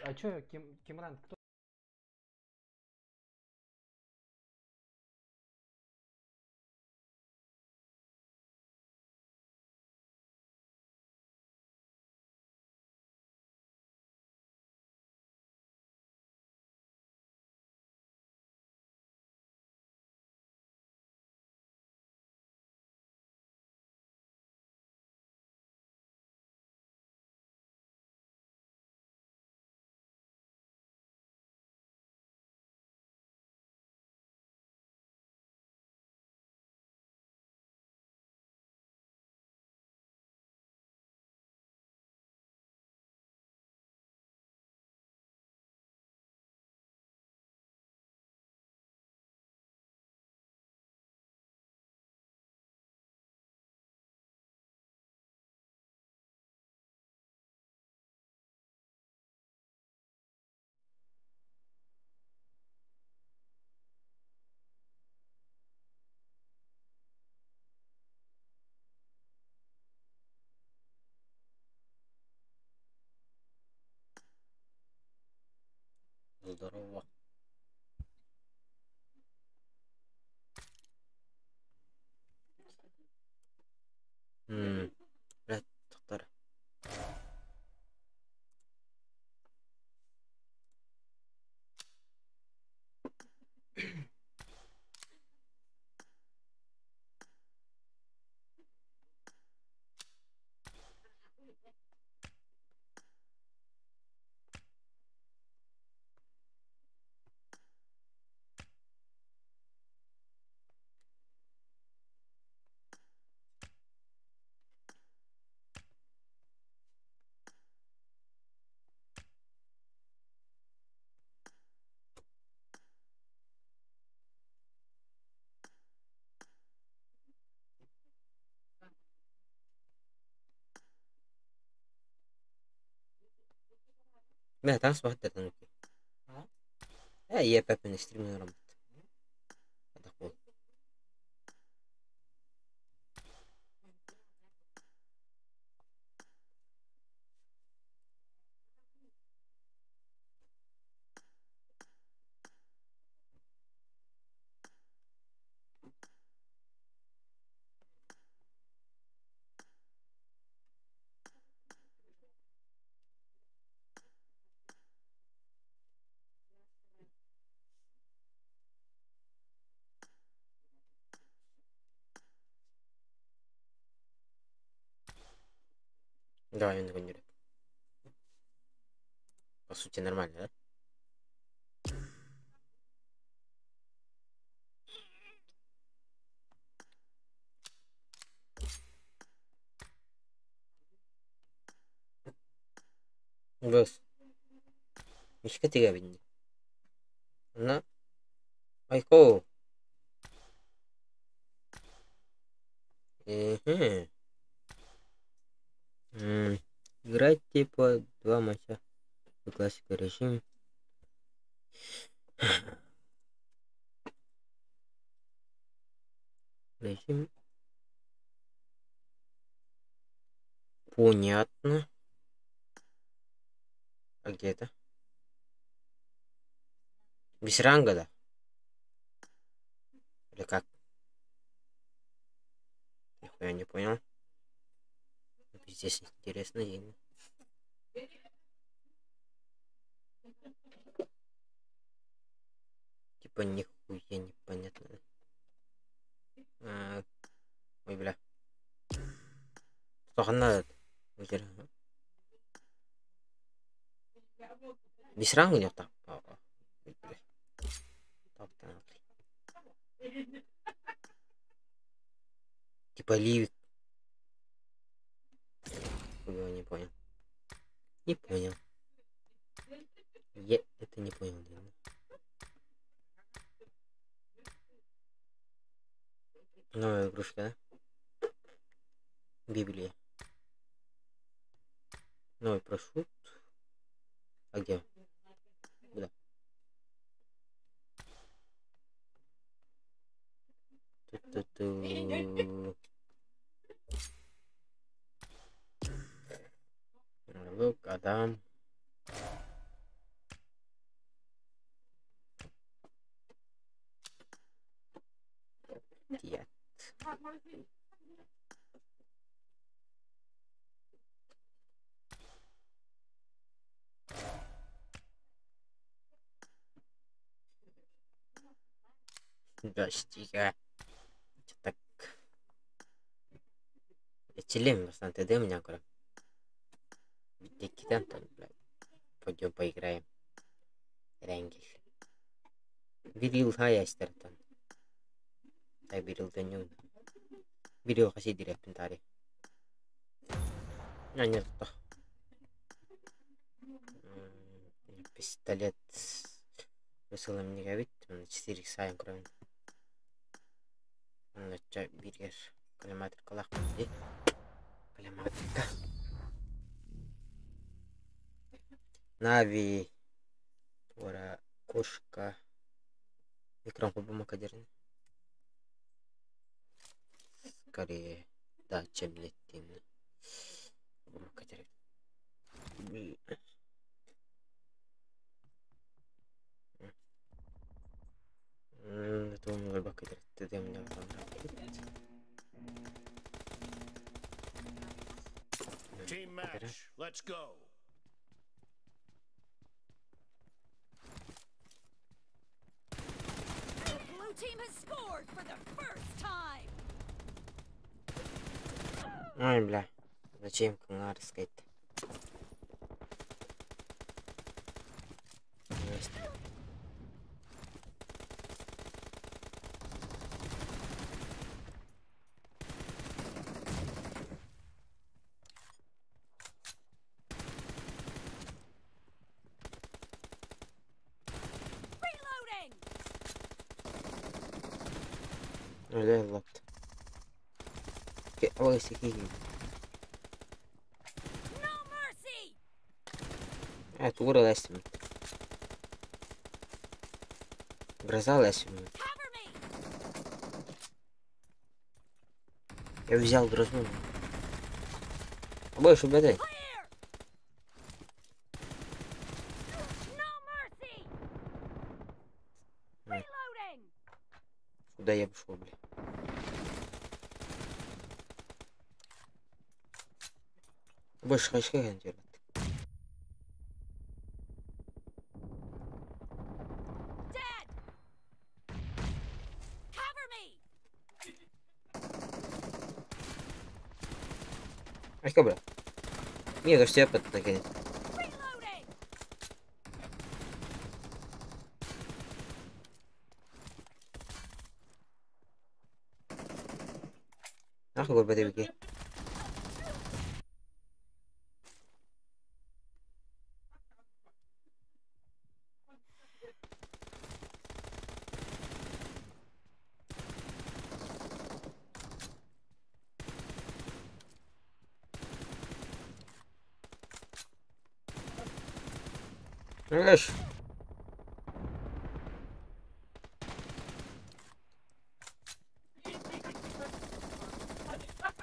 А чё, Кимран, кто? Здорово. М, Блядь, тоқтар. Бля, там смотри, там. Э, я пеппин стример работает. Давай, он такой. По сути, нормально, да? Бос. Мишка тигэбинни. Онно Айко. Мгм. Играть типа два матча. Классика режим. Режим. Понятно. А где это? Без ранга, да? Или как? Нихуя не понял. Пиздец, интересно. Типа нихуя непонятно. А, ой, бля. Что надо? Без ранга не так. Типа ливик. Хуй не понял. Не понял. Я это не понял. Новая игрушка, да? Библия. Новый парашют. А где? Куда? Ту-ту-ту. Лук, Адам. Дождига. Так. Эчилим, бастан ТД меня кura. Биттиккитен тон, блядь. Пойдем поиграем. Рангель. Бирил хаястертан. Тай бирил дөньюн. Бирил хаси диреппин тари. А, нет, то. Пистолет. Высылым неговит. 4 сайын кроме. Биргер. Коллиматор калах. Коллиматорка. Нави. Туора кошка. Экран кодерин. Скорее, да, чем нет. Team match. Let's go. The blue team has scored for the first time. Ой, бля. Зачем канар искать? Reloading. Öyle yaptı. Ой, сики. No mercy. Тура лесим. Гроза лесим. Cover me. Я взял грозу. Больше беды. Clear. No mercy. Reloading. Куда я пошел, бля? Больше хочу делать. Dead. Cover me. А бля? Не, то что я под. Reloading. Нахуй горбатый. Знаешь,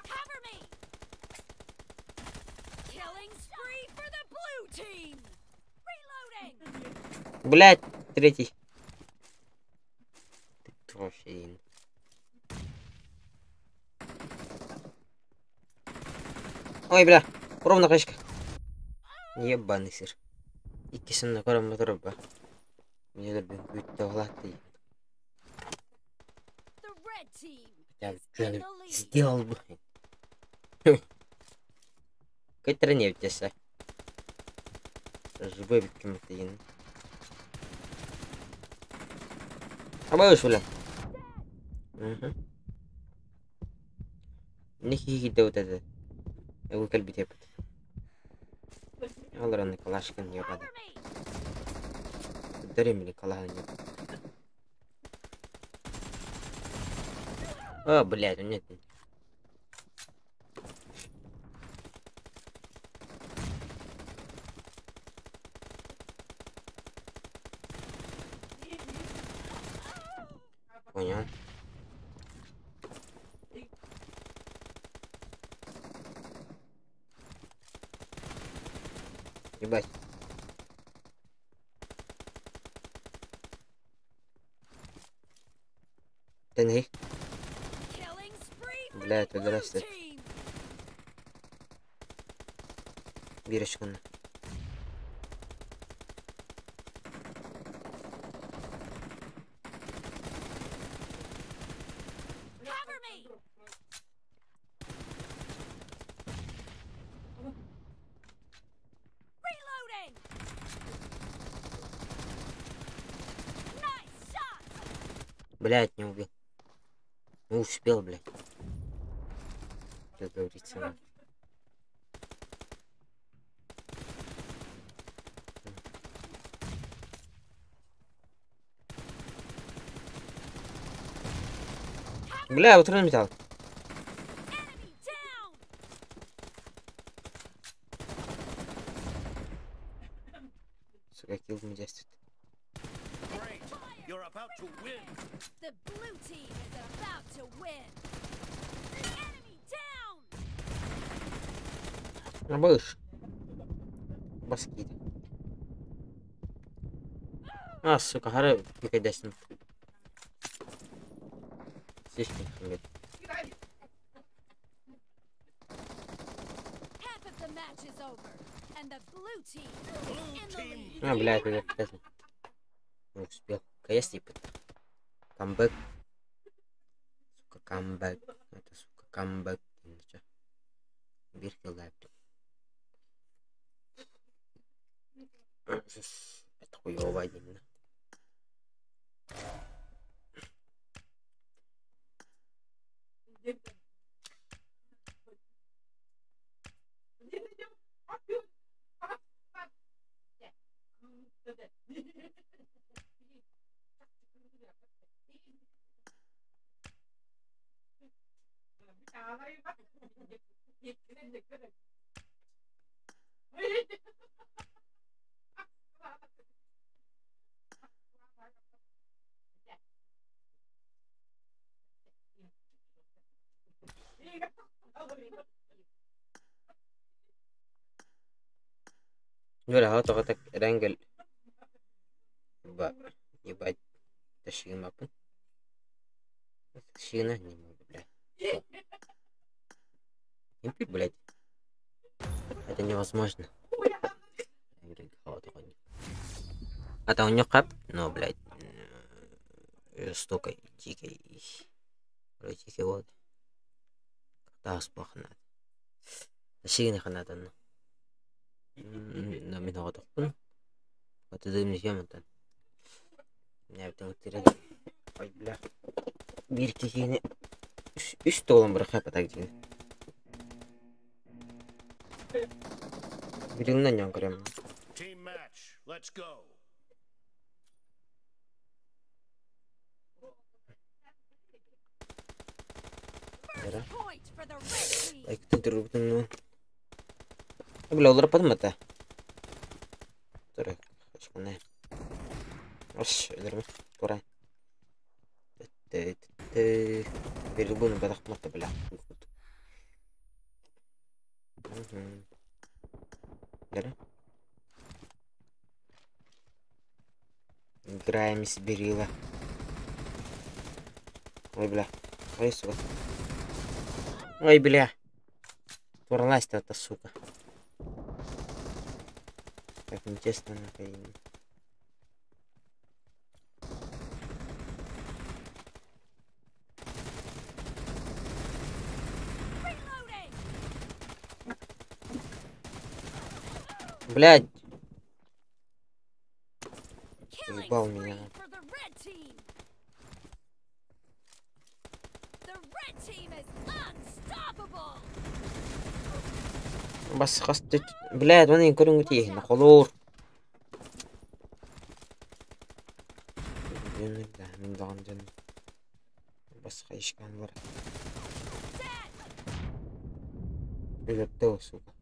Cover me. Killing spree for the blue team. Reloading. Блять, третий. Ты трофейн. Ой, бля, ровно качка. Ебаный сыр. Иккисин көрөм мотор ба. Мне бүттө алат. The red team Я is in что the lead. сделал бы. Кайтара не битесе. Живой биткем тиин. Абай бля. Угу. Не хихи вот это. Я кэлбит епет. Алар Калашкин ебады. Cover me. Дари мне калаха нет. А, блядь, нет. Понял. Ебать. Ten Killing spree For Блядь, the blue здрасте. team. Бирочканы. Cover me. Reloading. Nice shot. Блядь, не убил. Не успел, блядь. Как говорится. На. Бля, вот металл. Enemy down. Сука, килл не действует. Great. You're about to win. The blue team is about to win. Enemy down. Быш. Баскит. А, сука, гора пикадесин. Слишком хамит. Half of the match is over, and the blue team is Blue in the team lead. А, блядь, меня пикадесин. Не успел. КС типа. Камбэк. Сука, камбэк. Это, сука, камбэк. Биир киллээбит. Это хуёво именно. Бля, тоҕо Wrangel ебать тащыгымаппын. Тащыгына не могу, бля. Не блядь. Это невозможно. А там у него хап, но, блядь, жестокой, дикой, дикой вот. Таас бахнат. Тащыгына ханатан. Но мин оҕотохпун. Отудым нихемантан. Нәбтен Ой, бля. Биир киһини үс туолан бырахап атак диэн. Билигинэн ньон көрөм. Team match. Let's go. First point for the red team. Лайктын түргүтүн. Бля, олорпадым ата. Тура, хашкана. Аш, өлөрмө. Тура. Бери буну бадахмата, бля. Мгм. Да? Играем с Берила. Ой, бля. Ой, сука. Ой, бля. Порвалась эта сука. Так нечестно нахуй. Reloading. Блядь. Killing Ебал spree меня. for the red team. The red team is unstoppable. Бас хас блядь, маны көрүҥүт холуур. Мин даҕан дьон. Бас хайышкан бар. Dead. Өлөртө сука.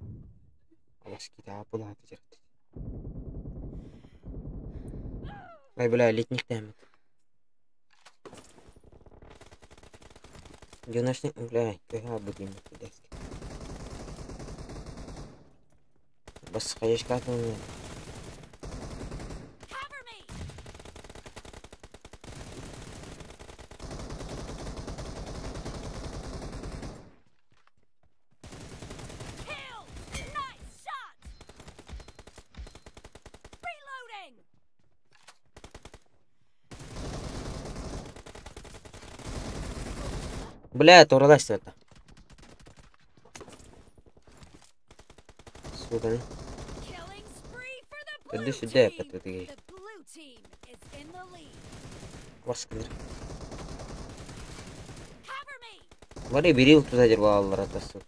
Бас китап булааты жарат. Ай, бля, летних таймет. Дюнашный, бля, кыга будем кидать. Бас хайышкатын. Cover me. Бля, туораласта это. Сука. Killing spree for the Иди blue сюда, team. опять-таки. The blue team is in the lead. Баскыныр. Cover me. Бары бирил туда дербалалар это, сука.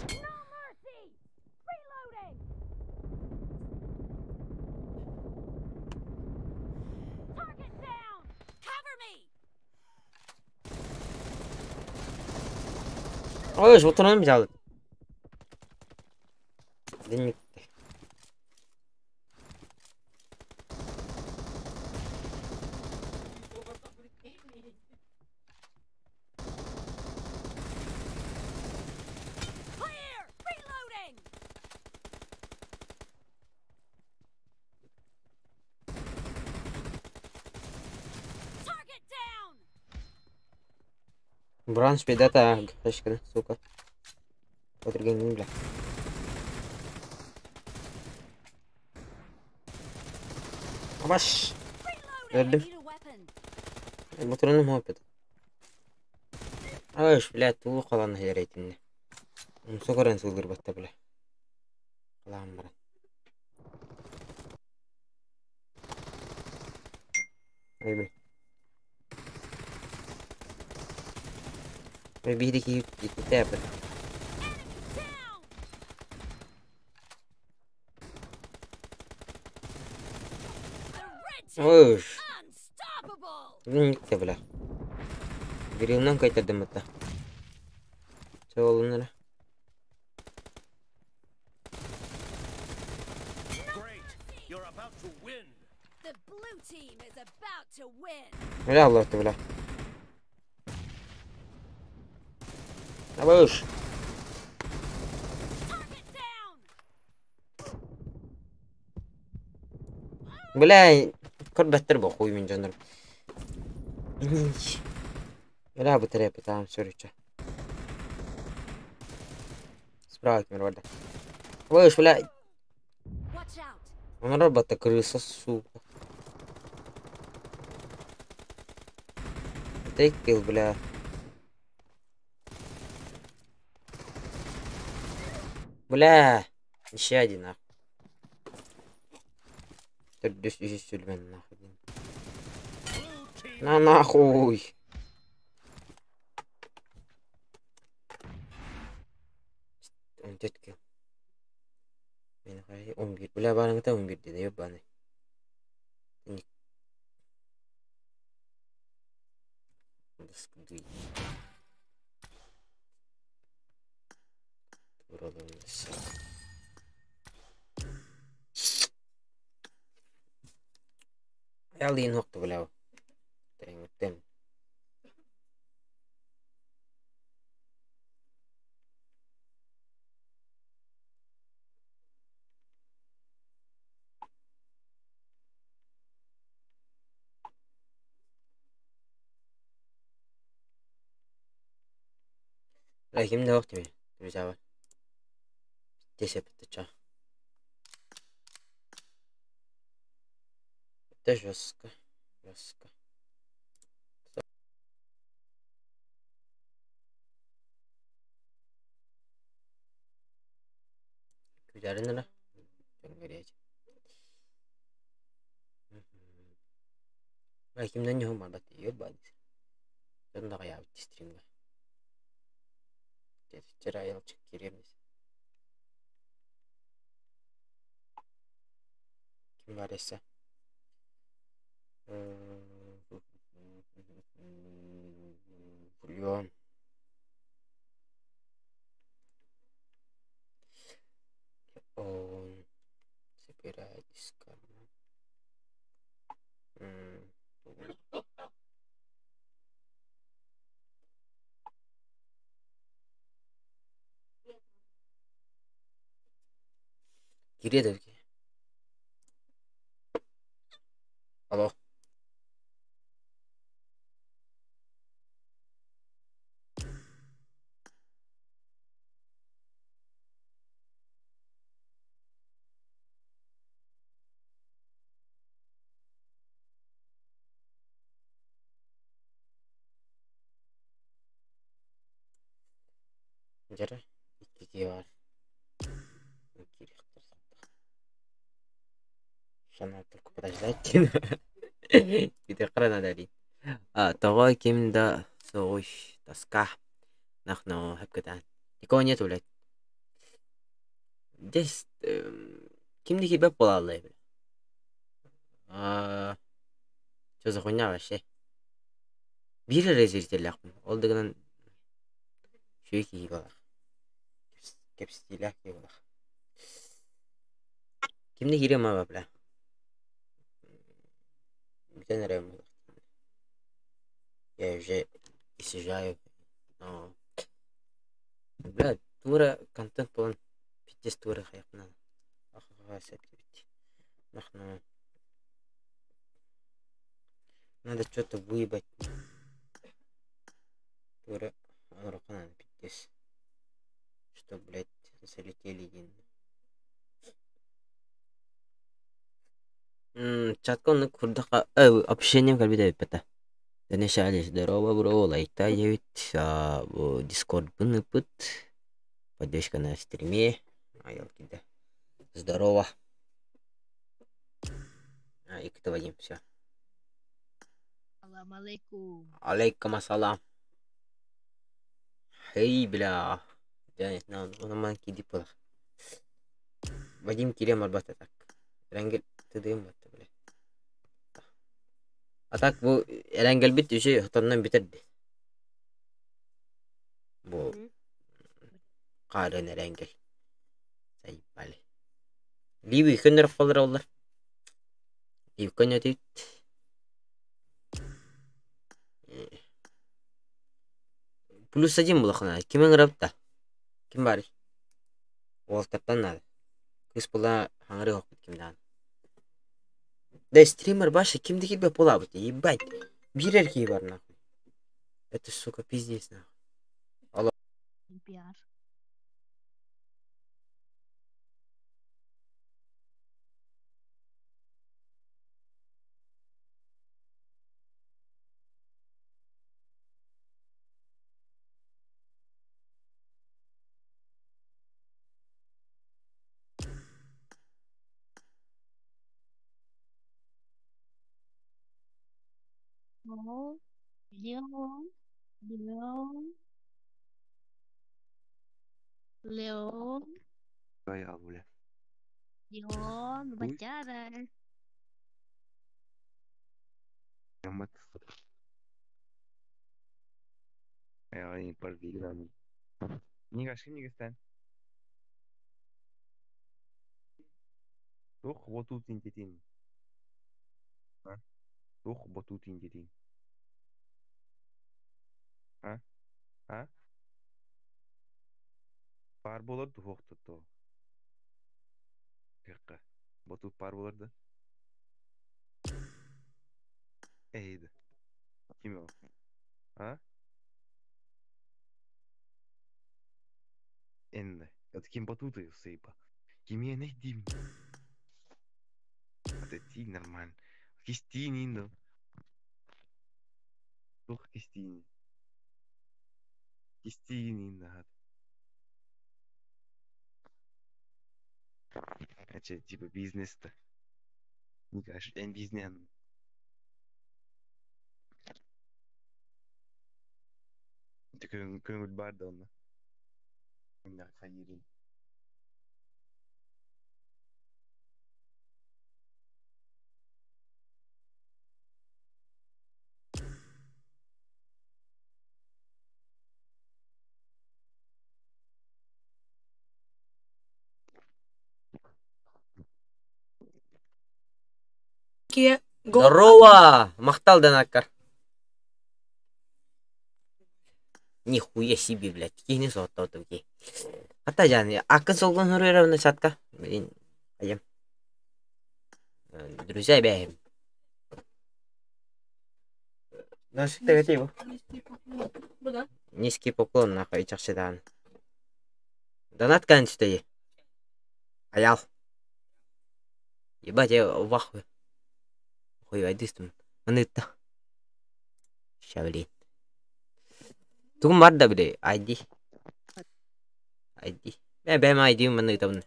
No mercy. Reloading. Target down. Cover me. Ой, жолтураны взял. Денег. Clear. Reloading. Target down. Бранч бедата, гашкана, сука. Потрогай, бля. Абаш. Reloading. I Öldüm. need a weapon. Батроным опыт. Аш, бля, туу қаланы херейтинне. Умса көрөн сылдыр батта, бля. Қалаан баран. Ой, бля. Ой, биһиги киһи ититэ бит. Enemy down. The red team Ой, is unstoppable. Никте, бля. Грилнан кайтардым батта. Чоолунара. Great. You're about to win. The blue team is about to win. Бля, Аллах ты, бля. Абыш. Target down. Бля, көрбөттөр бу хуй мин дьоннор. Бля, бу терапия там сөрүчө. Справа кимер барда. Абыш, бля. Watch out. Онорор батта крыса, сука. Take kill, бля. Бля. Еще один, нахуй. Төрдүс үсүс сүлбэн, нахуй. Blue team На нахуй. 14 kill. Мен хай 11. Бля, барыңыта 11 деди, ёбаный. Ялын хоқты, бля. Тәң. Бля, ким да вакыт мен. Друзья. Десеп ча. Это жестко. Жестко. Күдәрин Горячий. Бля, кимден не бар бат, ебать. Донда каябыт стримга. Вчера я киремис. Ким бар эсе? Бульон. Он собирает из кармана. Кире Алло. Дьэрэ, икки киһи баар. Киириэхтэр Надо только подождать. Китэххэ надо А, тоҕо ким да суоҕуй тоска. Нахно хэпкэтаан. Никого нету, блядь. Здесь ким да киирбэт буолааллай, бля. А, что за хуйня вообще? Биир эрэ зрителлээхпин. Ол да гынан үчүгэй киһи буолар. Кэпсэтиилээх киһи буолар. Ким да киириэм аба, бля. Бүтэн эрэм Я уже съезжаю. Но... Бля, тура контент буолан пиздец тура хайахпына Нахну. Надо что-то выебать. Тура оҥоруохха наада пиздец. Что, блядь, залетели диэн. Чатка оннук курдук общением кэлбит эбиппит Дэнэшали здорово, бро, лайта диэбит, бу дискордпын ыыппыт, поддержка на стриме, айал киирдэ. Здорово. А, иккитэ Вадим, все. Салам алейкум. Алейкум ассалам. Хей, бля. Дьэ, онон киирдик буолар. Вадим киириэн барбата так. Эрэнгэл тыдыым батта, бля. А так бу эрэнгэлбит үчү хотоннон бүтэр дии. Бу хаарын эрэнгэл. Сайбали. Ливи көннөр холлор оллар. Ливи көннөтүт. Плюс один булахына. Ким ыҥырабыт Ким баарый? Уолтартан наада. Кыыс була хаҥырыы оһохпут ким даҕаны. Да стример баша ким да киирбэт буолаабыт ебать. Биир эр киһи бар нахуй. Это сука пиздец нахуй. Алло. NPR. Oh, León, León, León, Твоя бля. León, Уй. pacaran. Нигаши нигестен. Тух ботутин тетин. А? Тух ботутин тетин. А? А? Пар болар духох то. Кырка. Ботут пар болар да. Эйdi. Ким ол? А? Энне. Это ким батуты сейпа. Ким не дим. Это ти нормально. Кистини индо. Тух кистини. Кистини индо. Это типа бизнес-то. Никаш, эн бизнес. Көңүл бар да онно. Хайырын. Здорово! Махтал Данакар. Нихуя себе, блядь. Киһини соттоотум ки. Хата жан, акын солгун хуруйравна чатка. Блин, айым. Друзья бэйм. Низкий поклон нахуй чахчыдаан. Донат кан түтөйи. Аял. Ебать, я в ахуе. Хуй айдыстым. Анытта. Ща, блин. Тугум бар да били, айди. ID. Бээ бэйэм ID-бин манна ыытабын.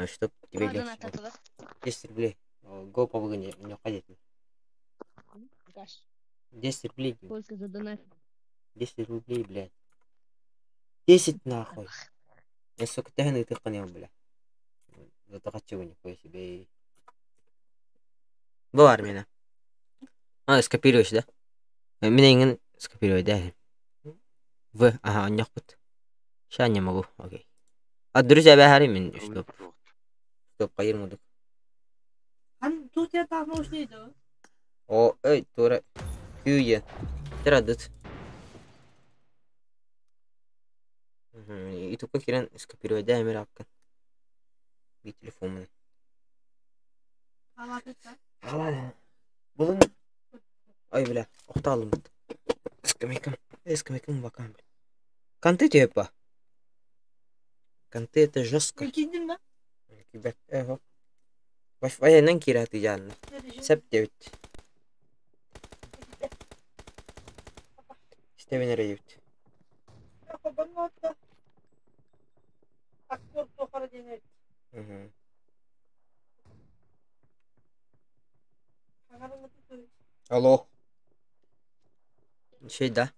Чтоб тебе А, легче донат было. атылар. 10 рублей. Го побыгын ньохха диэтим. Гаш. 10 рублей диим. Сколько за донат? 10 рублей, блядь. 10 нахуй. Я, сука, төһөн ыытыаххын бля. Затахаччыбын нихуя себе. Бу бар миэнэ. А, скопируешь, да? Мин эйигин скопировать, да? В, ага, онньохпут. Ща не могу, окей. А, друзья, бэһэри мин Ылык чтоб, туох. чтоб хайыр мудук. Hani Türkiye tahmin neydi o? О, эй, тура. Күйе. Тирадыт. Ютубка киирэн скопировать да эмир апкын. Би телефоммун. Аҕалаан. Булун. Ой, бля, охтооллуммут. Скамейкам, скамейкам бакам, бля. Конты типа. Конты это жестко. Кийдим да. Кибет, э, Wi-Fi-нан киирэ дьаанна. Сөп диэбит. Истэбин эрэ диэбит. Алло. Şey да.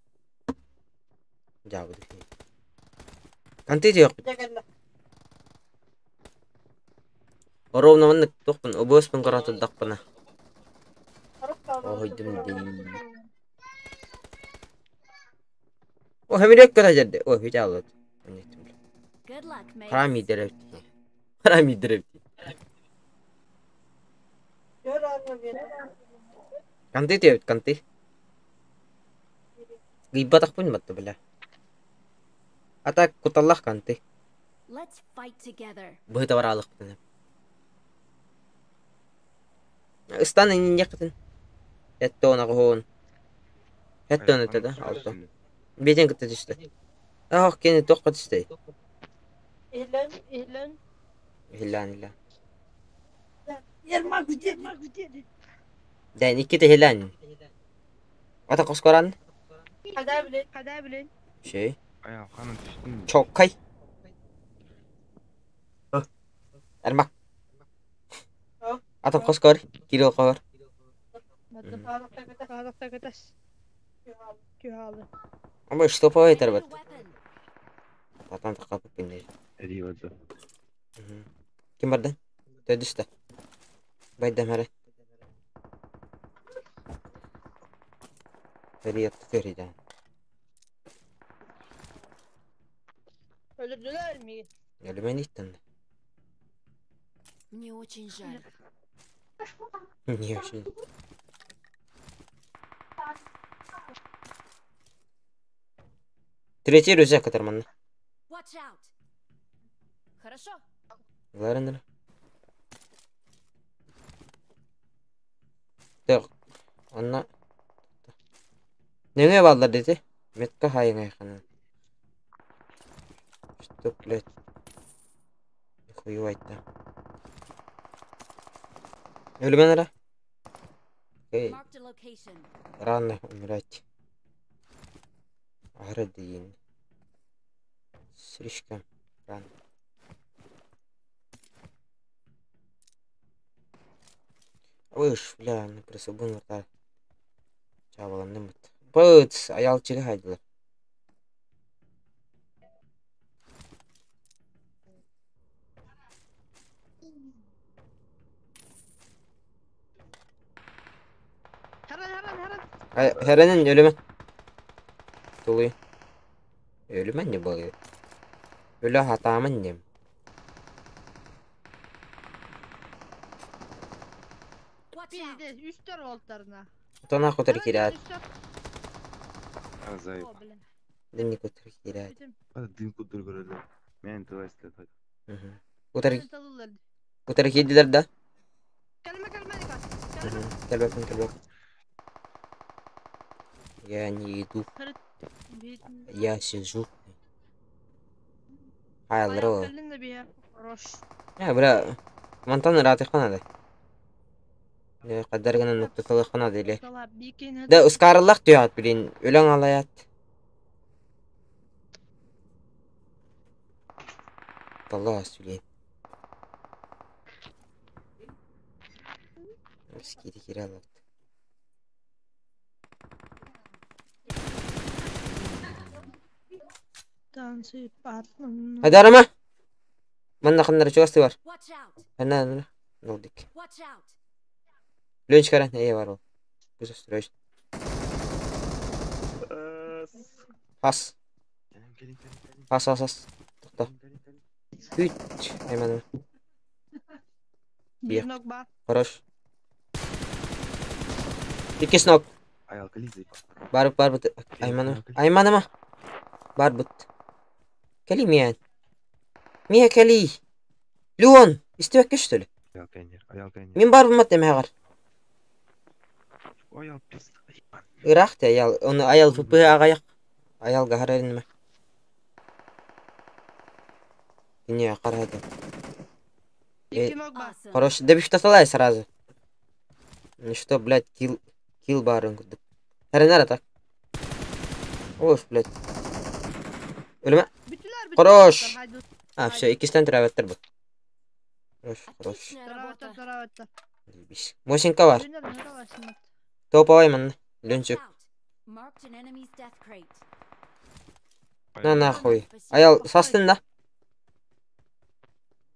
Дьаабы Конты диэхпит. Ровно маннык туохпун обуоспун көрө турдахпына. Оһойдум дии. О, хэмирек көтө дьэрдэ. Ой, хүчаалыт. Good luck, mates. Харам идэрэбит. Харам идэрэбит. Конты диэбит, конты. Гыйбатахпын батта бля. А так куталлах конты. Let's fight together. Быһыта бараалыкпын. Ыстан инньэххитин. Эттоон аҕыһоон. Эттоон этэ да, алта. Биэтин кытта түстэ. Аах кини туохха түстэй? Ehlen, ehlen. Иһиллээн иһиллээн. Ермак где? Где? Дэн иккитэ иһиллээн. Ата хоскоран. Хада билин, хада билин. Şey. Ая, ханан түстүм. Чоккай. Эрмак. Ата хоскор. Кирилл хор. Ама что I этер need a бат. weapon. Татан тақапып бинде. Эдии бадда. Ким бардан? Төдүстэ. Байдам хара. Фериятты көрүдэ. Öldürdüler mi? Өлүмэн иттэн. Мне очень жаль. Не очень. Третий рюкзак катарманна. Watch out. Хорошо. Ларенер. Так, онно нөҥүө бааллар диэти. Метка хайыҥайханан. Что, блядь? Нихуевать да. Өлүмэн эрэ. Окей, Marked a location. рано умирать. Ара диин. Слишком рано. Выш, бля, ну присобун варта. Чабаланным бит. Быт, аялчыга хайдылар. Hemen hemen hemen. Herenin ölüme. Tuluy. Ölüme ne bu? Ölü hatamın ne? Watch Bir out. de üstler oltlarına. Тона хотер кират. Азай. Дымни котер кират. Бада дым кудур көрөлөр. Мен тылайсты. Утар утар кирдилер да. Kelime kelime dikkat. Кэлбэппин кэлбэппин. Я не иду, я сижу. Хайаллара Kelime bir Рош. Я, бля, мантан ыраатыахха наада. Хайдар гынан нуктаталыахха наада или. Да, ускарыллах түһэҕит, блин, өлөҥ алайаат. Талаас, блин. Скиди киралат. Танцы Айдарама! Манна ханнара чугас бар. Watch out! Ханна ханна. Нолдик. Watch out! Лүнч каран эе бар ол. Көз осторожно. Хас. Кэлин кэлин кэлин кэлин. Хас хас хас. Тохто. Кэлин кэлин. Күт. Айман. Бир ног бар. Хорош. Икки сног. Аял кэлин заебал. Бар бар бут. Айманыма. Айманыма. Бар бут. Кали миэн. Мия кали. Леон. Истибэккэ что ли? Аял кэннер, аял кэннер. Мин бар бумат эмэҕэр. Аял пизда. Ебан. Ыраах те аял. Оны аял ФП аҕайах. Аялга харарынма. Не, карады. Икки ног бар. Awesome. Хорош. Да бифтасалай сразу. Ну что, блядь, килл, килл барын курдук. Харинара так. Ош, блядь. Өлүмэ. Бүтүлэр бүтүлэр. Хорош. Хайду. А, все, иккистэн төрөөбөттөр бу. Хорош, хорош. Отличная работа. Тараваттар тараваттар. Заебись. Мосинка бар. Өнөр өнөр аласың. Топовай манна. Watch Лүнчүк. out! Marked an enemy's death crate. На нахуй. Аял састын да.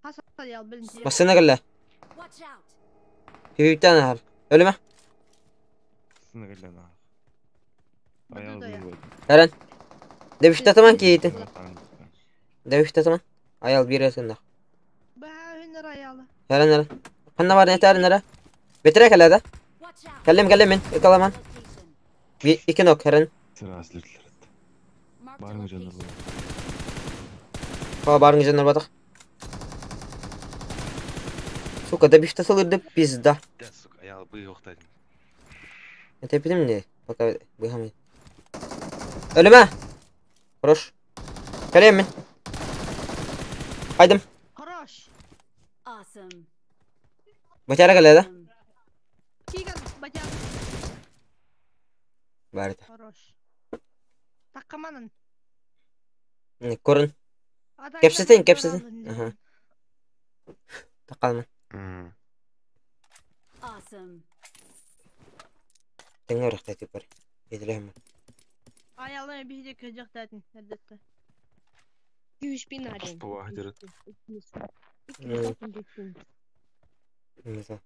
Хас аял билин. Массына кэллэ. Watch out! Пүһүттэн ахар. Өлүмэ. Сыны кэллэ нах. Аял Быды да был. Эрен. Дебиштатаман киитин. Дебиштатаман. Аял бир өтүн Баа өнөр аялы. Эрен эрен. Ханна бар нетәрин эре. Бетире кэллэ да. Watch out! Кэллим кэллим мин. Ыкаламан. Location. Би икки нок эрен. Сыра слүтлер. Marked a Барың жаныр location. Па барың жанар батах. Сука, добифтасылырды пизда. Да, сука, аял бый оқтадым. Это эпидем не? Пока быхамай. Өлүмэ! Хорош. Кэлиэм мин. Хайдым. Хорош. Awesome. Бачара кэллэ да? Awesome. Киган бача. Барыта. Хорош. Таккаманын. Көрүн. Кэпсэтин, кэпсэтин. Аха. Такалман. Awesome. Тэҥҥэ үрэх бар. Эдилэһим. Аялы биһиде көжөктәтин эрдетте.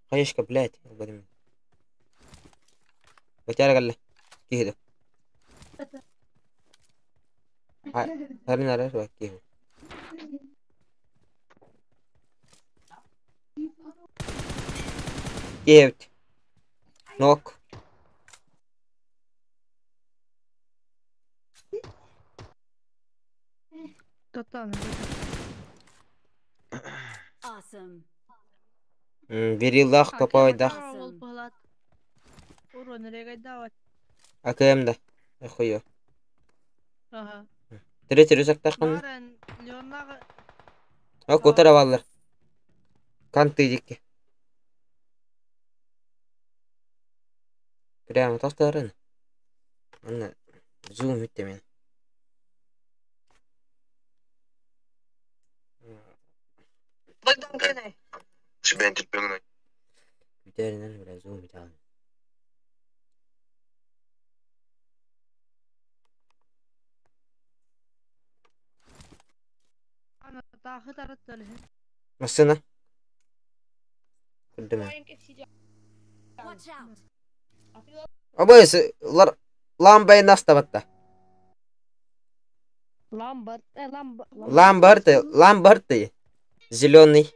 Хаешка, блядь. Албадым. Бачара кэллэ. Киһи Харин арар бар киһи. Киһи Нок. Тоттан. Awesome. Бериллах топовайдах. Ол болат. Урон регайдават. АКМ да. Охуё. Ага. Третий рюкзак тахын. Барын Леоннагы О, котара баллар. Канты дикки. Прямо тохтарын. Анна зум үтте мен. Бүтеринен бля зум үтә. ана тахы тараттары. Массына. Күрдүм. Watch out! Абайс лар ламбай наставатта. Ламбар, ламба, Ламбарты, ламбарты. Зеленый.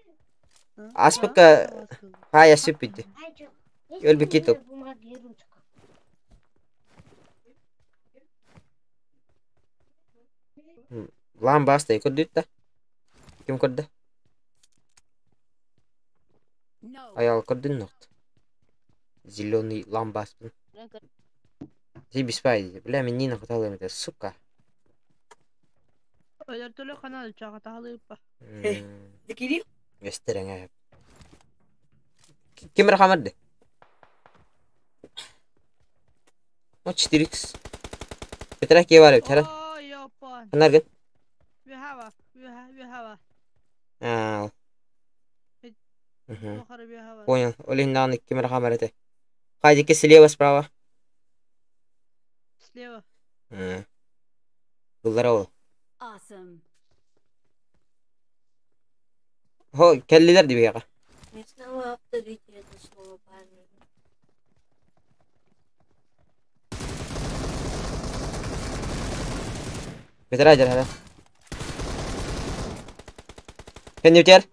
Аспыка хая сүпүтү. Өлбү кетип. Ламба астай көрдүт да. Ким көрдү? No. Аял көрдүн нокт. Зеленый ламбаспын. Заебись бля, мен Нина хватало это, сука. Өлөр төлө канал чага тахалыппа. Кирилл? Өстерең Ким рахамарды? О, 4x. Бетерәк кие бар бит, хәрән. Ой, ёпон. Ханаргын. Вихава, виха, вихава. А, угу. Понял. Олин даҕаны ким эрэ хаамар этэ. Хайдики слева, справа? Слева. Ыллара ол. Хо, кэллилэр дибиэҕэ. Местного авторитета слово парня. Бэтэрээ дьарара. Кэннибитигэр.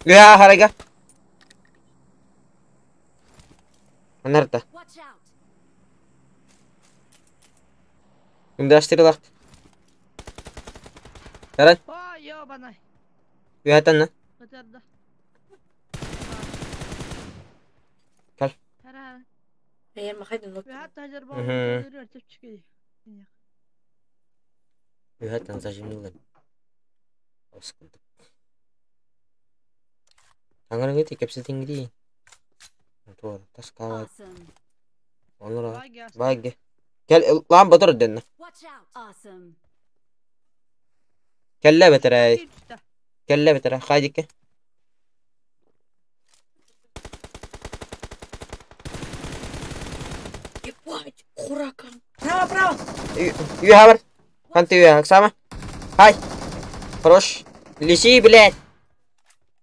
Үһэ харайга. Анарта. Үмдэстирилахт. Ярай. О, ёбаный. Үһэтэн на. Көтөрдө. Кэл. Хара. Эйэр махайдын лоп. Үһэ Үһэтэн зажимнылар. Оскунду. Таҥарыҥыт кэпсэтиҥ дии. Туор таскаабат. Онура. Байге. Кэл лаан ботор дэннэ. Кэллэ бэтэрэй. Кэллэ бэтэрэ. Хайдикке. Ебать, хуракан. Право, право. Үһэ бар. Ханты үһэ. Оксама. Хай. Хорош. Леси, блядь.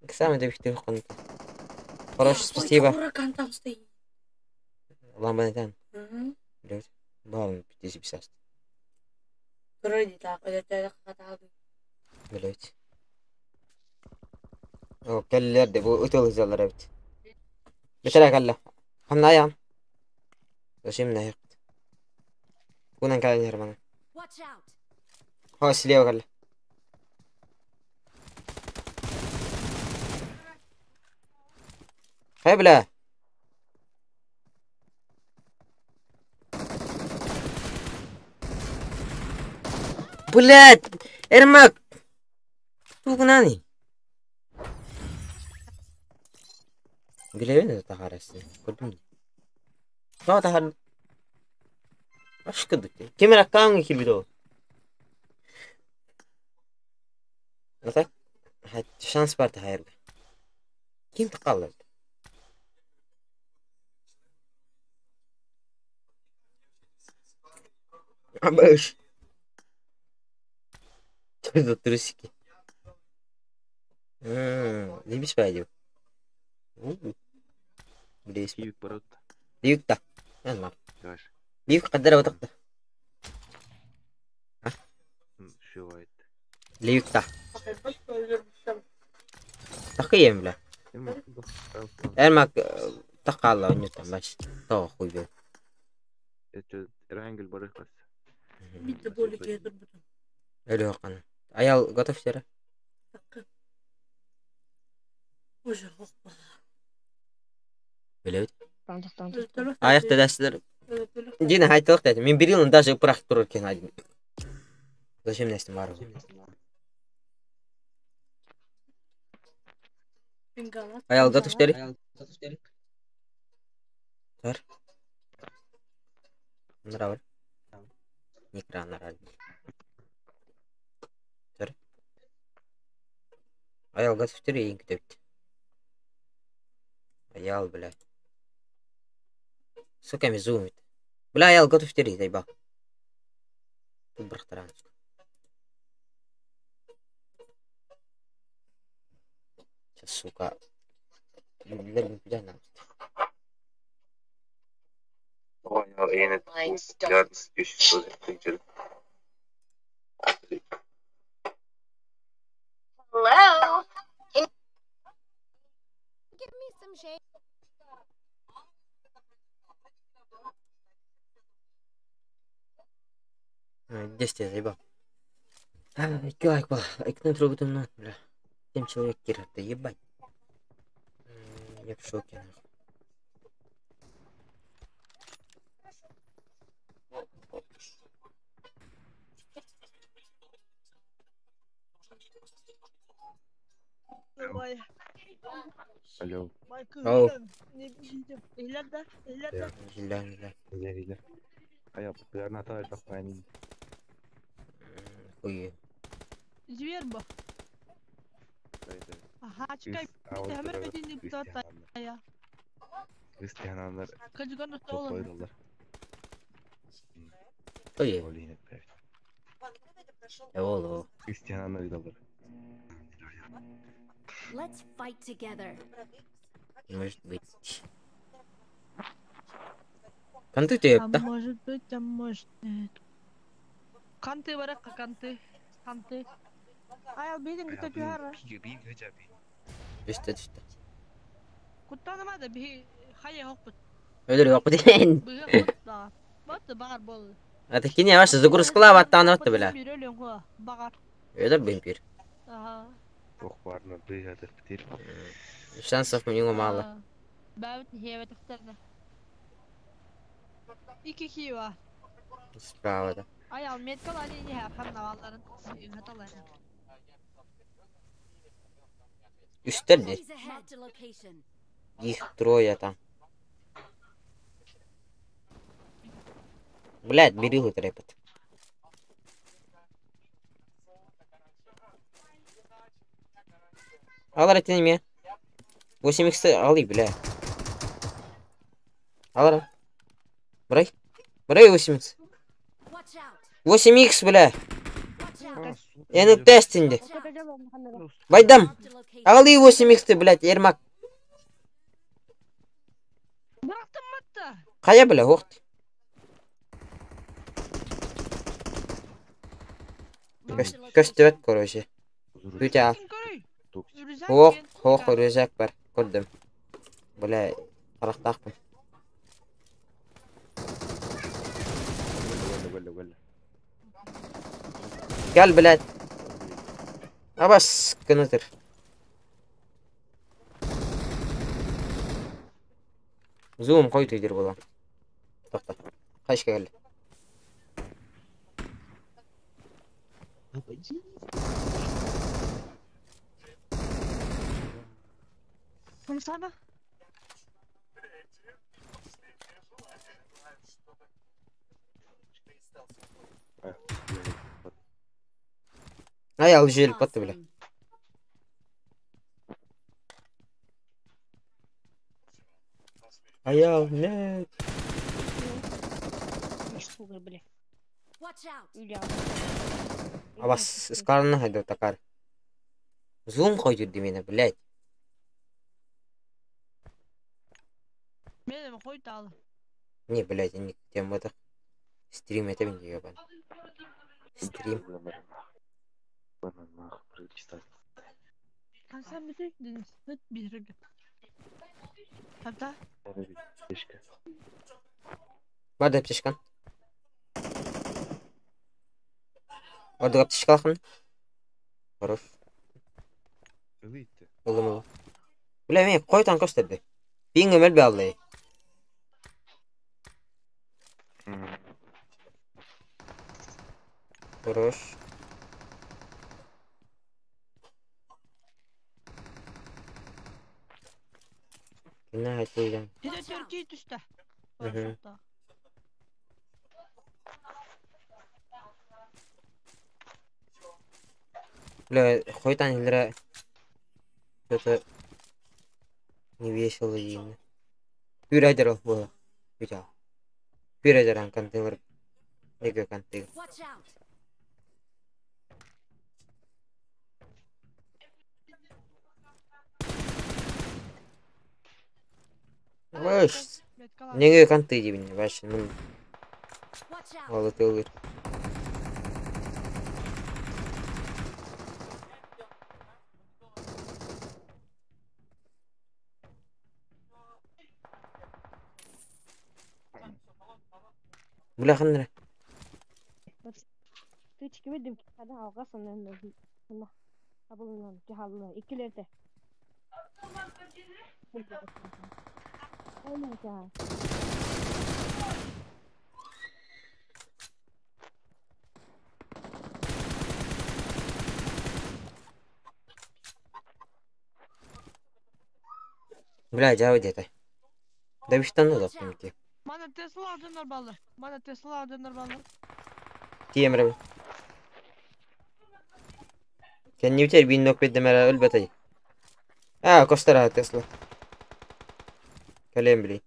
Оксама да бихтер хонт. Хорош, спасибо. Хуракан там стоит. Ламбаны там. Угу. Блядь. Балым 50. Вроде так, это хаталды. Блядь. О, кэллэр де бу ытылызалар эбит. Бэтэрэ кэллэ. Ханна Зачем наехать? Кунан кэлэн иһэр мана. Хо, слева кэллэ. Хай, бля. Блядь, Эрмак. Тугунани. Билэбин тахарасы. Көрдүм. Тоҕо тахар Ашкыдык. Ким эрэ аккаунҥа киирбит ол. А так шанс бар тахайырга. Ким тахаллар? Абыш. Что за трусики? Заебись пойдем. Блин. Киевик барат. Ливик та. Нормально. Давай. Ливик قدر وتقدر. Шивает. Ливик та. تقيم بلا. Эрмак تقع الله نيوتن باش تو хуй бил. Это Рангель барыхас. Битте болі кетір бүтін. Өлі қана. Аял готов сера? Уже хоқпа. Билебит. Аяқ дәдәсілер. Дина айтылық дәді. Мен берилін даже пырақ тұрыр екен айдым. Зачем нәстім бар? Аял готов дери? Бар. Нара бар. Никра нара. Төр. Аял готов дери ең күтепті. Аял, бля. Сука, ми зумит. Бля, аял готов дери, заебал. Тут брахтаран. Сейчас, сука. Hello. Give me some shade. Здесь я заебал. Икки лайк был. Икки трогаю, бля. 7 человек кират, да ебать. Я в шоке, нахуй. Давай. Алло. Оу. Иһилэр да, иһилэр да. Иһиллээн, иһиллээн. Иһиллэр, иһиллэр. Хайа, быарната элбэх баайын. Ой. Зверь бу. Аха, чекай. Темир бетин я. Христианандар Кыжыган устолон. топпойдоллар. Ой. Ол иһин эппэбит. Эволо. Христианандар ыдаллар. Let's fight together. Может быть. Канты ты А да? может быть, а может нет. Канты баракка канты. Канты. Аял бейдин кыта түһәр. Түстэ, түстэ. Куттаныма да би хая хокпут. Өлөр yok ден. Быга кутта. Бат багар бол. А ты кине ваш загрузкала баттан отты бля. Бир өлөн го багар. Өлөр бимпир. Ага. Ох, барна быйгадыр битир. Шансов у него мало. Бәбит хебет ихтерне. Iki kiwa. Справа, да. Аял меткал ани не хам наваларын. Хаталар. Үстер де. Enemies ahead. Marked a location. Их трое там. Блядь, бери трепет. Алар это не 8 х алы, бля. Алар. Брай. Брай 8 х Watch out. 8 х бля. Watch out. Я на тестинде. Watch out. Байдам. Marked a location. Алы 8 х ты, блядь, Ермак. Bıraktım hatta. Кая, бля, ох ты. Marked a location. Көстөбөт, короче. Бүтә. Kim görüy? Ох, ох, рюкзак бар. Көрдüm. Бля, карактакпын. Валла, валла, Гел, блядь. Абас, кынытыр. Зум кой түйдір була. Токта. Кайшка келди. Kumsana. Ай, ал желіп батты, бля. Awesome. Аял, нет. Сука, бля. Watch out. Иля. Абас, ыскарына хайда такар. Зум кой жүрдү мени, блядь. Benim koy dağlı. Не, блядь, не темада. Стрим это мен ебан. Стрим. Sen bütün deniz bir Hatta Бар деп чышкан. Ордуга птичка Хорош. Улым улым. Бля, мен кой танк көстөрдү. Пинг өмөл алды. Хорош. Кина айтылган. bir de Türkiye düştü. Hı. Бля, хоть они что-то не весело деймін. Пюрайдер было. Видел. Пюрайдер контейнер. Неге контейнер. Watch out. Ваш. Неге конты деймін. Ваш. Ну, Watch out. ол өте Бля, ханнара. Тычки видим, когда алгасан на абылынан жахалына иккилерде. Aynen ya. Бля, дьаабы диэтэ. Давиштан Watch да out. ти. Мана Тесла дьоннор баллар. Мана Тесла дьоннор баллар. Тиэм эрэ. Кэннибитигэр биир нок биэрдим эрэ өлбөтөй. Аа, костар аа Тесла. Кэлиэм билий.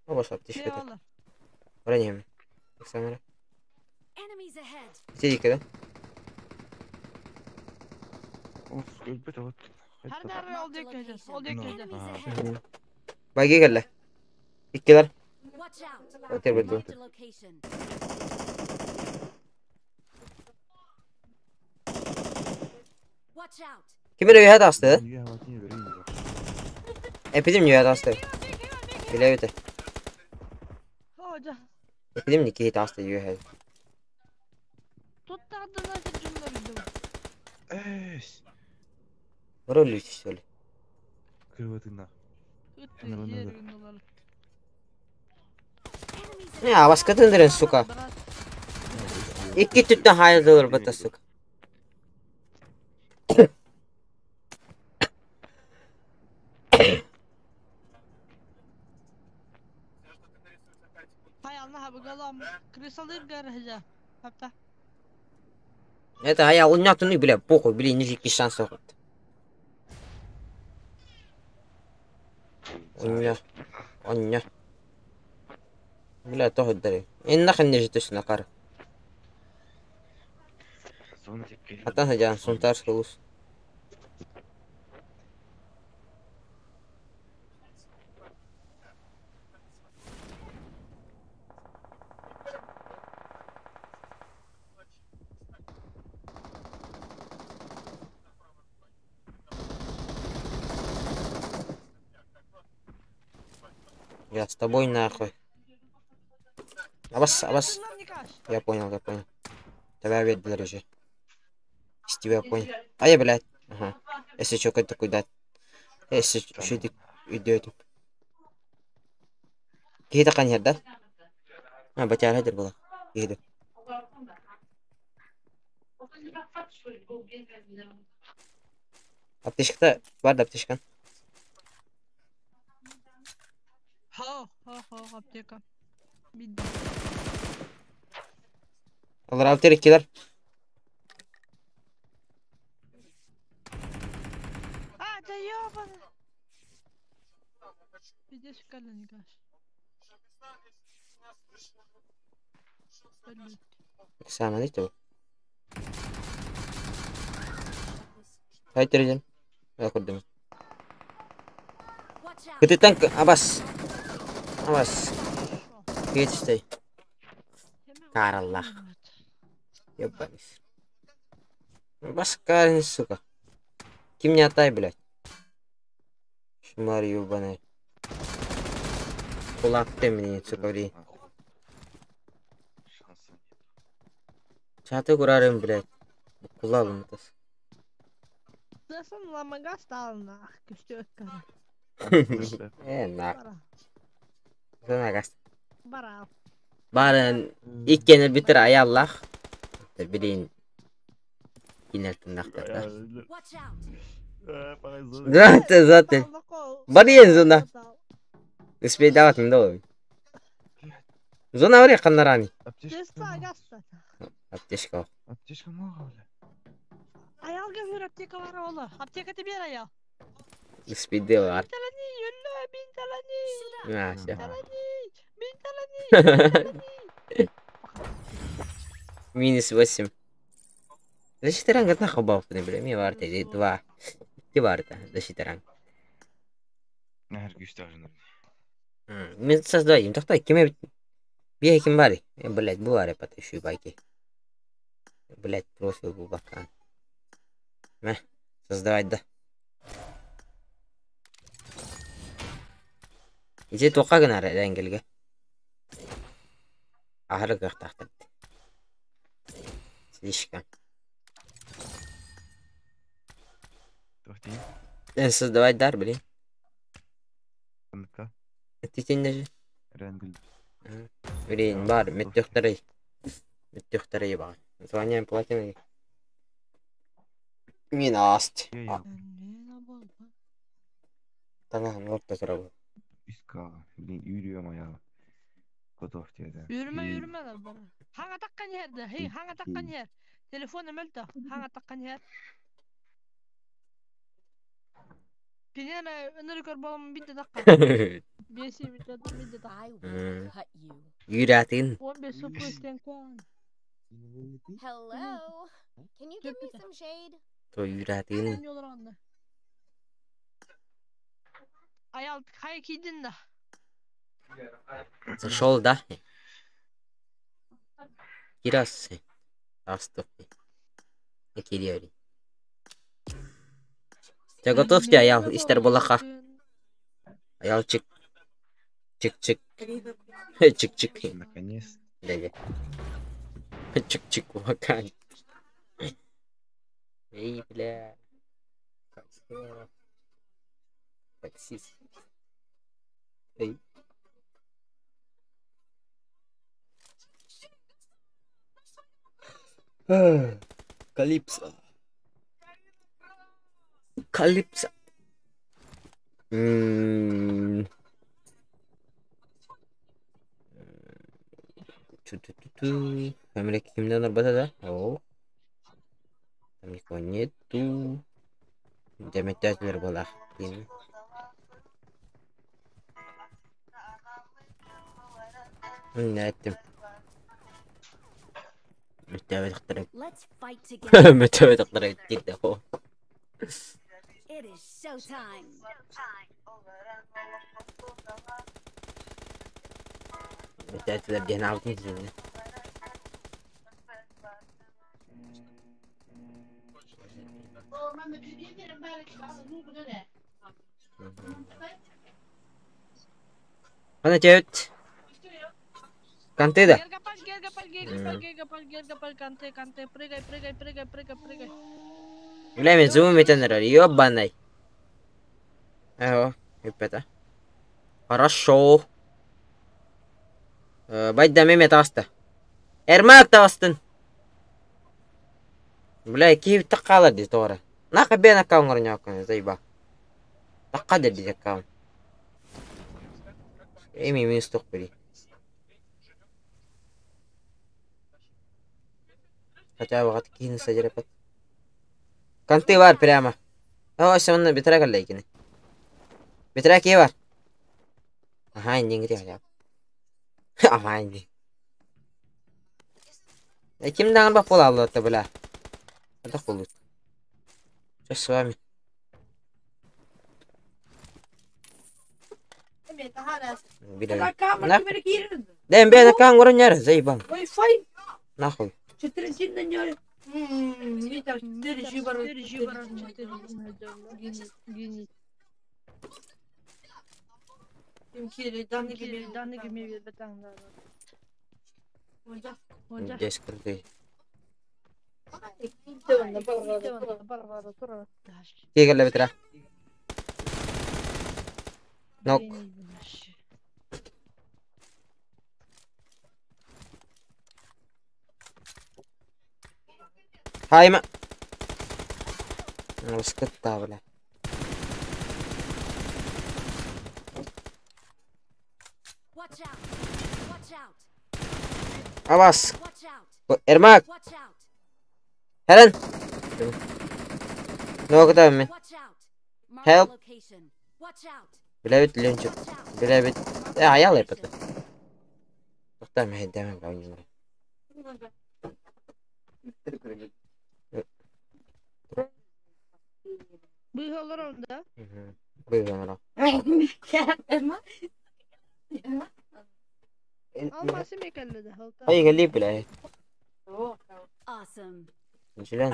Обос Не түспэтэ. баллар. Баран иһэмин. Ыксаан эрэ. Enemies ahead. Ити диэки да? Of өлбөт вот. Her Хайда. nerede ол Marked a диэки кэлэр. Ол location. диэки No. кэлэр. Enemies Аа. ahead. Байги кэллэ. Иккилэр. Watch out. Отер Marked a location. Watch out. Ким эрэ үөһэ таҕыста да? Үйэ хаватын берейин. Эпидем үөһэ таҕыста. Билэбит. О, да. Эпидем киһи таҕыста үөһэ. Тут тағдына дьоннор иду. Эс. Бары өлүү что ли? Кырбатына. Ыт Ана, ана, жер ана. гыналар. Enemies Не, ahead. абаскатын дэрэн, сука. Брат, Икки түттэн хаайылдылар бата, сука. Hay Allah быгалам. Крысалыр гаража. Хапта. Это а я унятыны, бля, похуй, блин, ниже шанс охот. Оння. Оння. Бля, тоҕо дари. Эн нахрен не жетесин акар. Зона тепке. Атан садян сунтарский улус. Я с тобой нахуй. Абас, абас. Я понял, я понял. Тебя ведь уже. С тебя понял. А я, блядь. Ага. Если что, такой дать. Если что, ты идет. Киһи такан да? А, батяра хадыр была. Киһи Аптечката бар да аптечкан. Хо, хо, хо, аптека. Бидде. Алар алтер иккилер. А, да ёбана. Пиздец, шикарно, Никаш. Блядь. Саман ити бу. Хайтер ден. Я курдум. Watch out. Кытыттан абас. Абас. Кетистэй. Караллах. Ебанись. Баскарин, сука. Ким не атай, блядь. Шмар ебаный. Кулак ты мне, сука, ври. Шансым нет. Чаты курарым, блядь. Кулагым тас. Засын ламага стал нах, күстө кара. Э, нах. Бара. Занагас. Бара. Барын иккенер битер аяллах. Билин. Кинер тыннахтар да. Watch out. Заты, заты. Барыйын зона. Успей давать да. Зона барый каннарани. Аптечка. Тесла гаста. Аптечка. Аптечка много, бля. Аял гөфөр аптека бар ола. Аптека тебе аял. Успей делать. Талани, юлла, бин талани. А, всё. Талани, бин талани. Минус 8. Защита ранга нахуй бафны, бля. Ми варта, два. Икки варта, защита ранг. Нахер күстө ажыныр. Мен создаю. Тохтой, ким Бия ким бар? Блять, бу бар пата еще байки. Блять, профиль бу бакан. Мә, создавать да. Ити тоқа гынар әңгелге. Ахыры кықтақтырды. Слишком. Тохти. Создавать дар, блин. Канка. Титин даже. Ренгел. Блин, бар, меттөхтәрей. Меттөхтәрей бар. Звание платины. Мин аст. Я. Таҥаһын орто турабын. Үс К. Блин, yürüyorum ayağı. Готов деді. Yürüme И yürüme lan bana. Хаңа таққан yerде. Hey, хаңа таққан yer. Телефон эмелді. Хаңа таққан yer. Кинере өнөр көр болом битте таққан. Беси битте битте тақ. I will cut you. Yürәтин. 15 супустен куан. Hello. Can you give me some shade? То yürәтин. Yollar Аял хай кидин да. Зашел, да? Кирас. Астов. Кириори. Ты готов тебя, Аял, истер булаха. Аял чик. Чик-чик. Чик-чик. Наконец. Да, Чик-чик, вакан. Эй, бля. Таксист. Эй. Калипсо. Калипсо. Ту-ту-ту-ту. Фамилия кимден да? О. Там никого нету. Дәмәттәтелер була. Блин. Не әттем. Мөттәбе Let's fight together. Мөттәбе тақтырып о. It is showtime. Мөттәтелер ден алтын дигән. Ана тәүт. Кантеда. Гергапал, гергапал, гергапал, гергапал, гергапал, канте, канте, прыгай, прыгай, прыгай, прыгай, прыгай. Бля, мен зум этенер, ёбаный. Эго, ребята. Хорошо. Байда меме таста. Эрмак тастын. Бля, киев таққалар дей тоғра. Нақа бен аккаунт орнякын, заеба. Таққа деді аккаунт. Эми минус тоқ бери. Хотя бы кино садирапат. Конты бар прямо. О, все, бетрак аллайкины. Бетрак бар. Ага, инди хотя бы. Ага, инди. Ким даган бак бола алды бля. Это болот. Что с вами? Бля. Дэн бен аккаунт орняр, заебал. Wi-Fi Нахуй. 4 4 Здесь крутый. Кигеле битра. Нок. Хайма. Скотта, бля. Watch out. Watch out. Авас. Watch out. Эрмак. Watch out. Херен. Ну, куда мы? Watch out. Mark the Help. location. Watch out. Бля, бит ленчик. Watch out. Бля, бит. Аял это. Тоқта, мен дәмем бауын. Быгалар онда. Быгалар. Алмасы мекелледе. Ай, гали бля. Awesome. Жилен.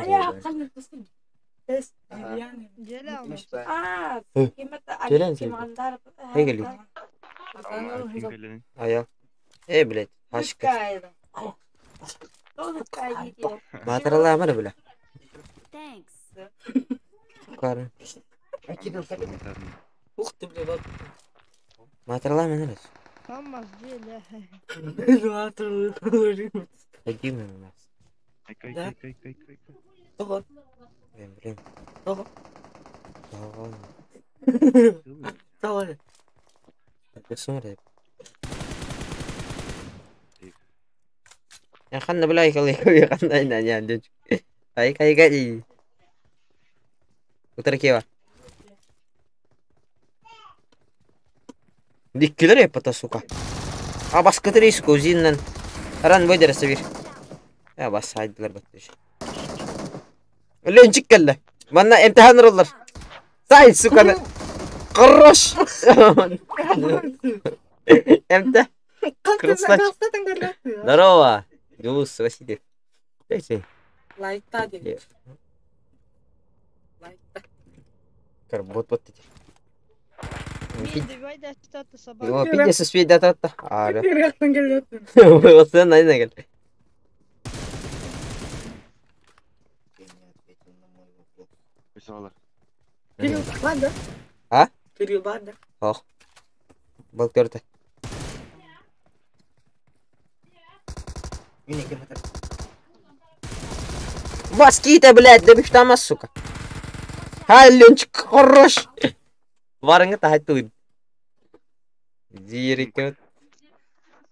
Желе алмасы. Желен Ай, гали. Аял. Эй, блядь, хашка. Батырла амыр, бля. Thanks. Карын. Ух ты, бля, Батырла амыр. Алмаз желе. Какие у нас? Да. Блин, блин. Ого. Ого. Давай. Смотри. Ханна бля ханна на не Ай кай кай. Утары кева. Диккилер еппата сука. А баскытыр сука узиннан. Ран выдер сабир. Я бас сайдылар баттыш. Ленчик келді. Манна имтихан роллар. Сай сука. Хорош. Эмте. Красавчик. Здорово. Дюс, Василий. Дайте. Лайкта дед. Лайкта. Кар бот бот эти. Мен добивай да что-то собака. О, пиздец, успеть да та та. А, да. Рехтан келет. Вот на на гел. Писалар. Кирилл бар да? А? Кирилл бар да? Ох. Был көрді. Баскита, блядь, да бифтама, сука. Ленчик, хорош. Варыңы тахайтылын. Зирик.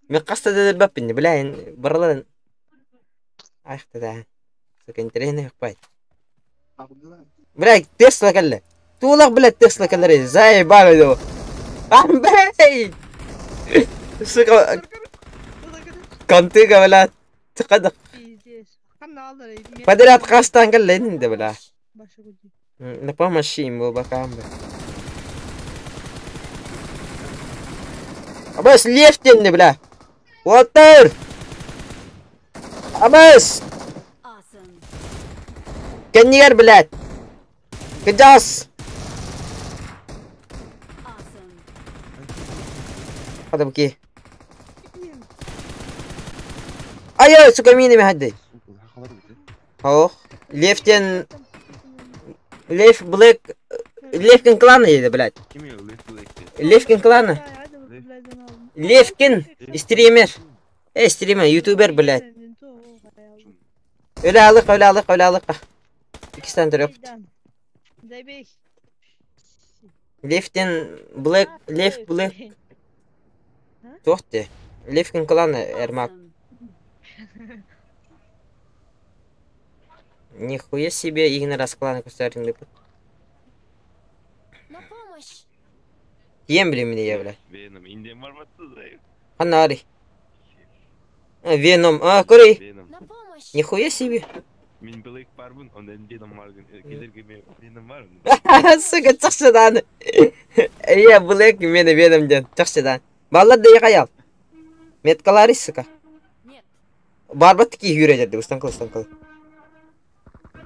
Мен қаста дедер баппин, бля, бараларын. Айхта да. Сука, интересно яқпай. Бля, Тесла кәлі. Тулақ, блядь, Тесла кәлі. Заебали его. Амбей! Сука, контыга, блядь. Тықадық. Пиздец. Ханна алдар. Подряд қастан кәлі енді, бля. Башы гуди. На помощи им был бокам, бля. Абас, лефтенді, бля. Отыр! Абас! Awesome. Кеннигер, блядь! Кыджас! Awesome. Hadi bakayım. Ay ay сука мины хадды. Сука, хахалар бит. Ох. Лефтен... Лев Блэк... Левкин клана еді, блядь. Ким я Лев Блэкти? Левкин клана. Левкин стример. Стример, ютубер, блядь. Öyle alık, öyle alık, öyle alık. İki tane drop. Забей. Левтин Блэк, Лев Блэк. Тоқты. Левкин кланы Эрмак. Awesome. Нихуя себе игны раскланы кустарин деп. На помощь. Ем блин мне, бля. Веном, индем бар батты зайып. Ханари. Веном. А, көрей. Веном. На помощь. Нихуя себе. Мен Блэк барбын, ондан Веном бар. Келерге мен Веном бармын. Сука, чақшыдан. Я Блэк мені Веномден. Чақшыдан. Баллар да яқаял. Меткалары, сука. Нет. Барбат таки юреді, устанкал, устанкал.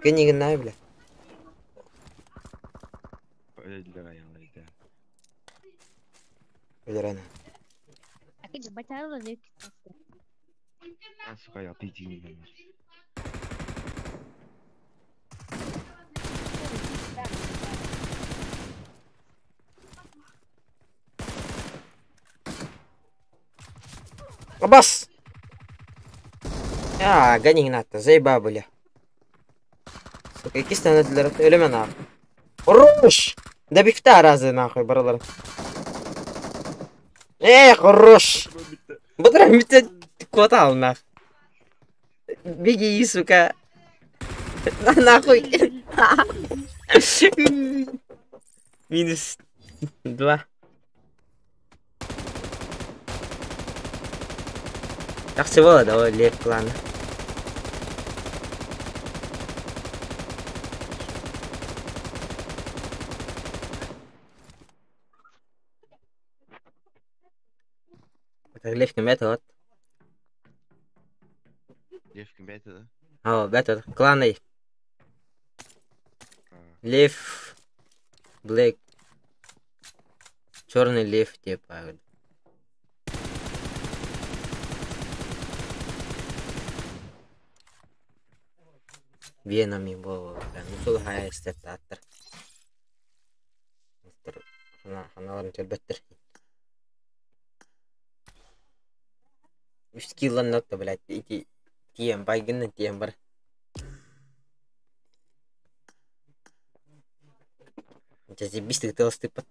Кенигін най, бля. Өлдір аялайды. Өлер ана. Батарла деп. А, сука, я пить не бар. Абас! А, ганигін атты, заеба, бля. Сука, ikisi tane öldüler, өлемен ағы. Хорош! Да бифта разы нахуй, баралар. Эй, хорош! Бұдыра бітті кот ал нах. Беги, сука. На нахуй. Минус два. Жақсы болады ғой лев кланы. Лев ким бәт вот. Лев ким бәті да? О, бәт вот. Кланы. Лев Блэк. Черный лев типа. Веном его, бля, ну сол хайстер аттар. Ханаларын төлбөттөр. Үч киллан нотто, блядь, ити тием байгынны тием бар. Сейчас бистик тылыстыппат.